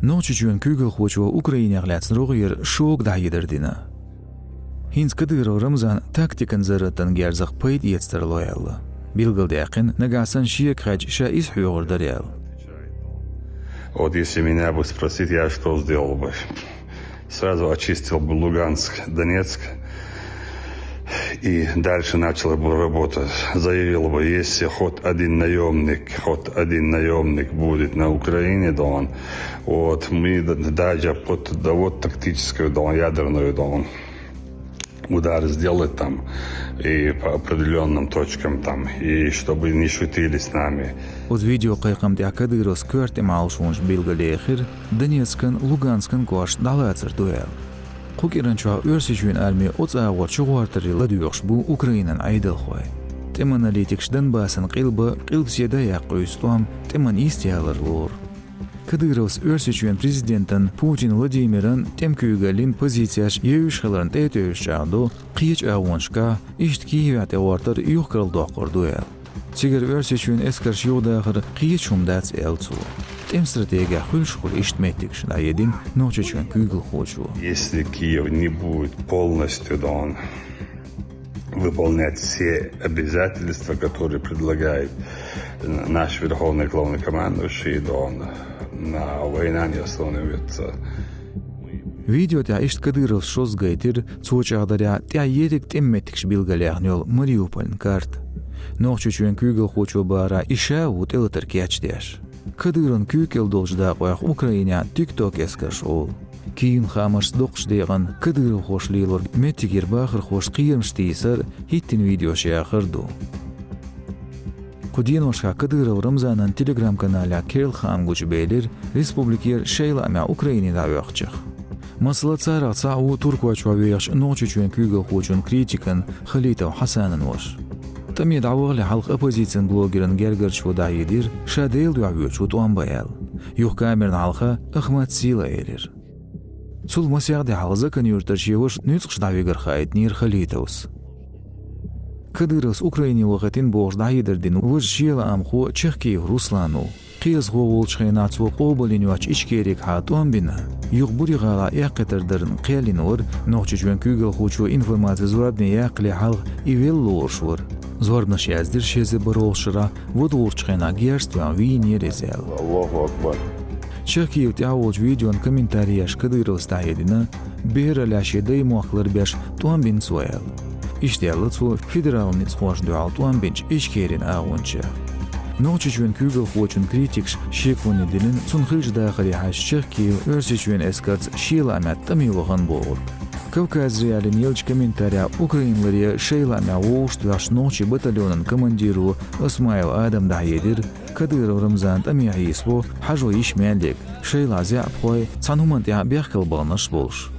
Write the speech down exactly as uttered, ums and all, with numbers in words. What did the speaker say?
Нохчийчоьнан куьйгалхочо Украинех лаьцна рогӀера шога дӀахьедар дина. ХӀинца Кадыров Рамзана тактикан зарратан герзах пайда эца тарло аьлла. Билгалдаьккхина, нагахь санна шега хьаьжча, ша иза хьоьхур дара аьлла. Вот если меня бы спросить, я что сделал бы? Сразу очистил бы Луганск, Донецк и дальше начал бы работать. Заявил бы, если хоть один наемник, хоть один наемник будет на Украине, да он, вот, мы д- даже под да вот тактическую, да он, ядерную, да он, удар сделать там и по определенным точкам там, и чтобы не шутили с нами. Оцу видеокхайкхам тӀехь Кадыровс коьрта тӀеман Ӏалашонаш билгалъяьхира Донецкан, Луганскан кӀошташ дӀалацар ду аьлла. Кху кӀиранчохь Оьрсийчоьнан арми оцу агӀор чугӀортаре ладоьгӀуш бу Украинан Ӏедалхой. ТӀеманалитикаш Донбассан къилба къилбаседа яккха юьсу тӀом тӀеман йист ялар лору. Кадыровс Оьрсийчоьнан президентан Путин Владимиран тӀеман куьйгаллин позицеш евзаш хиларна тӀе а тевжаш чӀагӀдо, кхечу агӀонашкахь иштта Киевехь тӀегӀортар юхкарладоккхур ду аьлла. Цигара Оьрсийчоьнан эскарш юхадахар кхечу хӀума дац аьлла цо. ТӀеман стратегехь хуьлуш хуьлу иштта меттигаш, дӀахьедина Нохчийчоьнан куьйгалхочо. Если Киев не будет полностью, да он, выполнять все обязательства, которые предлагает наш верховный главнокомандующий, да он, на война не остановится. Видео тӀехь иштта Кадыровс шозза гайтира, цо чӀагӀдарехь, тӀехь ерриг тӀеман меттигаш билгалъяьхна йолу Мариуполан карта. Нохчийчоьнан куьйгалхочо бахарехь, и ша ву тӀелатар кечдеш. Кадыровн куьйга кӀел долчу дакъойх Украинехь TikTok эскарш олу. Киевн хаамашца доккхачу декъана кадыровхоша лелорг меттигера бахархошна кхерамаш тийсар, хӀиттийна видеош яхар ду. Кху деношкахь Кадыров Рамзанан Telegram-каналехь керла хаам гучубелира республикера шайн лаамехь Украине дӀаоьхучех. Масала, царах цхьаъ ву Туркойчохь вехачу Нохчийчоьнан куьйгалхочун, критикан Халитов Хьасанан ваша. ТӀаме дӀавахале хьалха оппозицин блогеран гергарчо дӀахьедира, ша Делан дуьхьа воьдуш ву тӀом бан аьлла. Юха камеран хьалха Ахмат Сила элира. Цул масех де хьалха Закан-Юьртара шен ваша нуьцкъаш дӀавигар хаийтинера Халитовс. Кадыровс Украине вахийтина бохуш дӀахьедар дина важа шен лаамхо Чехкиев Руслан ву. Кхиазхо волчу хенахь цо къобалйина йоцчу Ичкеригахьа тӀом бина, юха Буре-гӀалахь эккхийтар дарна кхел йина вара Нохчийчоьнан куьйгалхочо информаци зорбане яккхале хьалха и велла лоруш вара. Зорбанаш яздира ши эзар бархӀолгӀачу шарахь, вадалгӀачу хенахь герз тоьхна вийнера иза аьлла. Аллаху акбар. Чехкиев тӀехь волчу видеон комментареш Кадыровс дӀахьедина, бераллехь шен даймохк ларбеш тӀом бина цо аьлла. Иштта аьлла цо федералан ницкъахошна дуьхьал тӀом бинчу Ичкерин агӀончех. Нохчийчоьнан куьйгалхочун критикаша шеконе диллина, цунна хиллачу дахаре хьаьжча, Чехкиев Оьрсийчоьнан эскарца шен лаамехь тӀаме вахана бохург. Кавказ.Реалиина еллачу комментарехь Украинан ларъян шайн лаамехь вовшахтоьхначу нохчийн батальонан командиро Осмаев Адама дӀахьедира, Кадыров Рамзан тӀаме хьийсаво, хьажо йиш мел ерг, шайн лаахь заьӀапхой, цхьана хӀуманна тӀехь бехкалла баханарш болуш.